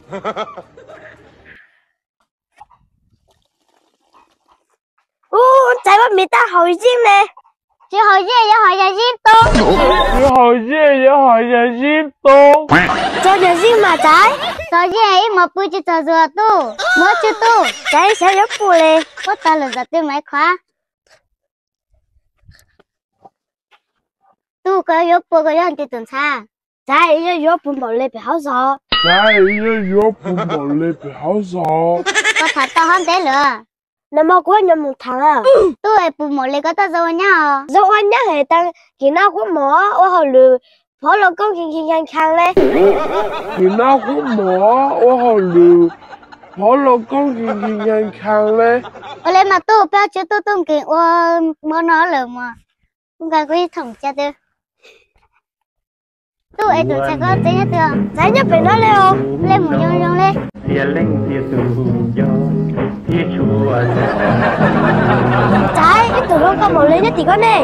Ub, ntxhais, koj mis tab haus yeej ne. Tsis haus yeej, yog haus yog yeeb too. Tsis haus yeej, yog haus yog yeeb too. Tso yog yeej mas ntxhais. Tso yeej ib hmos pw tsis txog zuag tub, muab tswj tub. Ntxhais, xyov yuav pw li. Puab tau lawm ntxhais, twb mam khuav. Tub, koj yuav pw koj yuav tis tus ntxhais. Ntxhais, yog yuav pw npaum li pem hauv zos. Ntxhais, yog yuav pw npaum li pem hauv zos. Koj tham tau hov ntev lawm. Nag hmo kuv nyob mus tham. Tub, es pw npaum li koj tuaj zoo ua nyab os? Zoo ua nyab es tas kis nab kuab mos ua hauj lwm, phov lauj koob nkig nkig nkag nkag le. Kis nab kuab mos ua hauj lwm, phov lauj koob nkig nkig nkag nkag le. Ua li mas tub, peb tswv tub tub nkeeg ua mov no lawm mas. Kuv nqa kuv ib thooj cia twb. Tub, es tus ntxhais koj tsev nyob twg? Ntxhais nyob pem no li os. Leej mus zoo zoo li. Ntxhais, ib tug hluas nkauj npaum li nyob tim koj ne.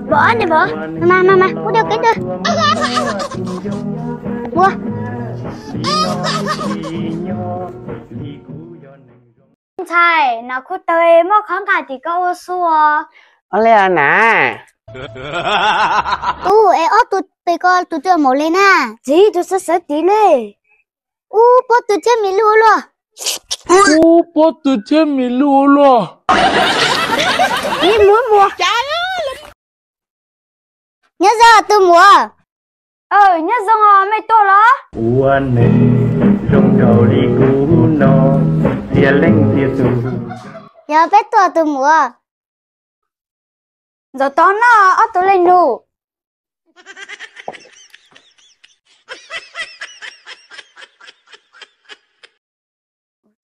Npaum ab ne npaum. Mas mas mas, kuv diav kev ntawd. Ua. Ntxhais, nas khu taw muaj qhov nqaj tim koj ua su os. Ua li na. Tub, es ob tug pem koj tus twg maum li na? Txiv, tus xav xav tim ne. Ub, pob tw thiab mis luj ua luaj. Ub, pob tw thiab mis luj ua luaj. Ib muab muag. Nyob zoo tus muam. Nyob zoo os, mej tuaj los? Ua neeg zoo nraug li kuv no, txia leej txia tus. Yog peb tuaj tus muam. Ntxov tod noj ob tug leej nus.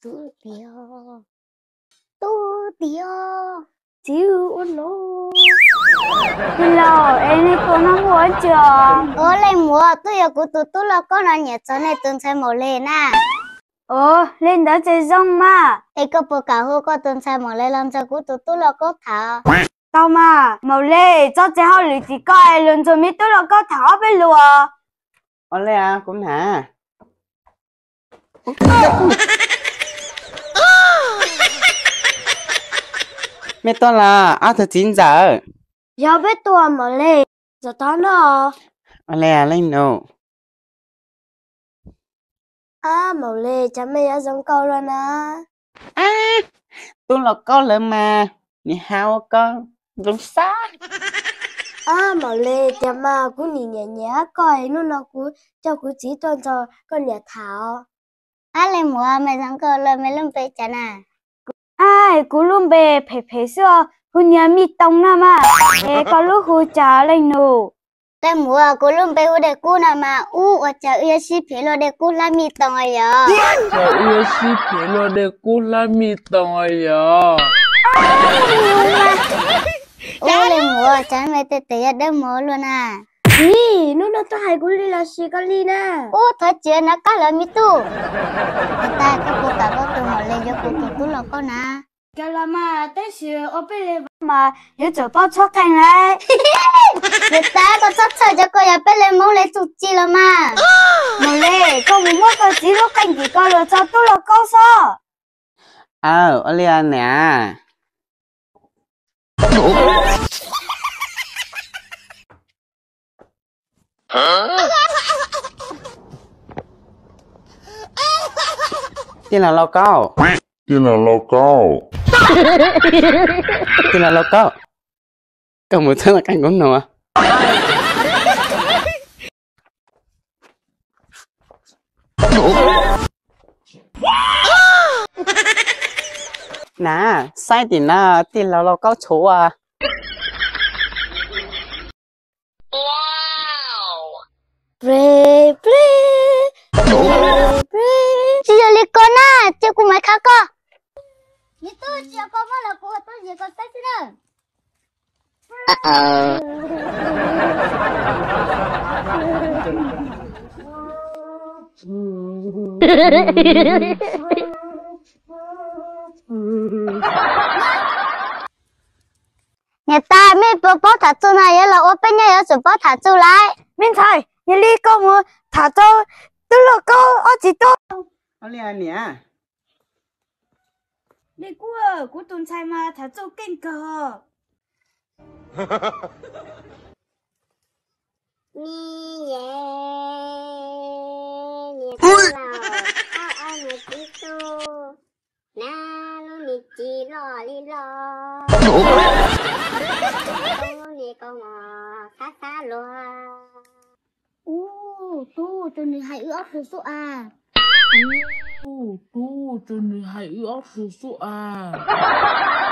Tub tiag, tub tiag, txiv ua no. Tij laug, es nej tuaj no muaj dab tsi os? Ua leej muam, twb yog kuv tus tub lauj kaub no nyiam txog nej tus ntxhais maum li na. Ua li ntawd ces zoo mas. Es koj puas kam hu koj tus ntxhais maum li los nrog kuv tus tub lauj kaub tham? Tau mas, maum li, txhob txev hauj lwm tim koj es los nrog me tub lauj kaub tham ob peb lus. Ua li kuv na. Mej tuaj los ob tug txiv ntxawm? Yog peb tuaj maum li. Ntxov tod noj. Ua li leej nus. Ab, maum li, cas mej yuav zoo nkauj luaj na? Ab, tub lauj kaub lawv mas nim hais ua koj zoo xav. Ab, maum li, cas mas kuv nim nyiam nyiam koj es hnub no kuv coj kuv txiv tuaj nrog koj niam tham os. Ab, leej muam, mej zoo nkauj luaj, mej lub npe cas na? Ab, kuv lub npe phem phem xwb os, hu niag Mij Toos na mas. Es koj lub hu cas leej nus? Leej muam, kuv lub npe hu Dej Kub no mas. Ub, ua cas wb yuav sib phem luaj, Dej Kub hlab Mij Toos yom? Cas wb yuav sib phem luaj, Dej Kub hlab Mij Toos yom? Ub, leej muam, cas mej tej tes yuav dawb mos luaj na? Txiv, hnub no tuaj hais kuv li los sis koj li na? Ub, thov tsis na koj lawv me tub. Niam tais, koj puas kam pab tus maum li yuav kuv tus tub lauj kaub na? Kam los mas, tab sis ua peb li mas yuav tsum paub txhob qeej lauj. Niam tais, koj txhob txhawj, cov ko yog peb li Hmoob li txuj ci los mas. Maum li, koj mus muab koj txiv lub qeej tim koj los tso tub lauj kaub xwb. Aw, ua li niam. Tij laug lauj kaub. Tij laug lauj kaub. Tij laug lauj kaub. Koj mus txog qeej kuv nua. Na, saib tim no tij laug lauj kaub tshuav. Tsis yog li ko na, cia kuv mam khav koj. Niam tub, tsis yog koj muab los kuv ua tub nyiam koj saib xwb na. Niam tais, mej puas paub tham txuj no, yuav los ua peb nyob yuav tsum paub tham txuj lauj. Me ntxhais, yog li koj mus tham rau tub hluas Kaub ob txiv tub. Li niam, li kuv, kuv tus ntxhais mas tham txuj keej kawg. Ni ye, niam tij laus, koj ob niam txiv tub, nab lub niag ci loj li loj, lub niag kaus mom xab xab luag. Ub, tub, rau nws hais wb ob tug xub as. Ub, tub, rau nws hais wb ob tug xub as.